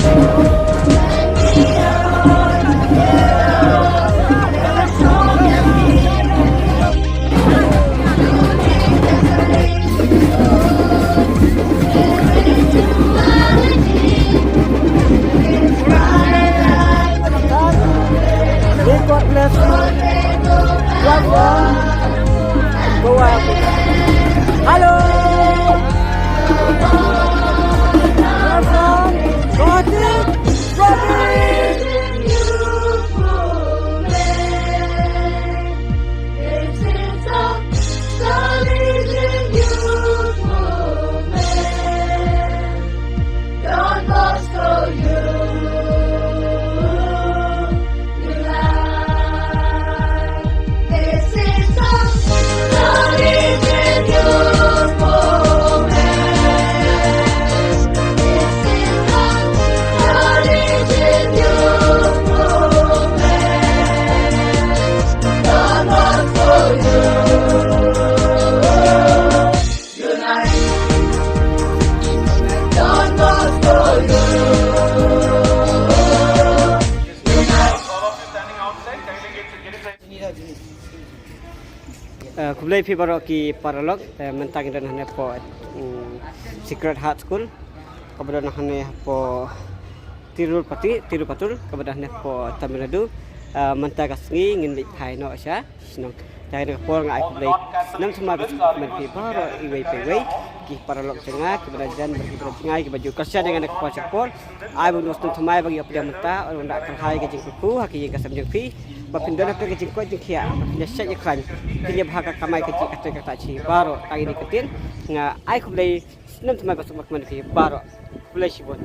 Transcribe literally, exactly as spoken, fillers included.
May God bless you. Welcome. Go up. Hello. Welcome. Go ahead. Robin. Eh, khublei phi baroh ki paralok, eh, mynta ngi don hangne hapoh, mm, Sacred Heart School, kaba don hangne hapoh Tirupati, Tirupatur, kaba don hangne hapoh Tamil Nadu. Eh, mynta ka sngi ngin leit phai noh sha shnong. Te ha kane ka por nga ai khublei snem thymmai ba suk ba kmen ïa phi baroh iwei pa iwei, ki paralok jong nga, kiba na jan bad kiba na jngai, kiba ju kyrshan ïa nga ha kane ka por sha ka por. Ai ba un ïoh snem thymmai ba ngi ïoh pdiang mynta, un da kyrhai ka jingkyrkhu ha ka ïing ka sem jong phi, ba phin don ha ka jingkoit jingkhiah, ba phin ïa shait ïa khlaiñ, phin ïa bha ka kamai kajih, ka trei ka ktah jong phi baroh. Tang ine i kyntien, nga ai khublei snem thymmai ba suk ba kmen ïa phi baroh. Khublei shibun.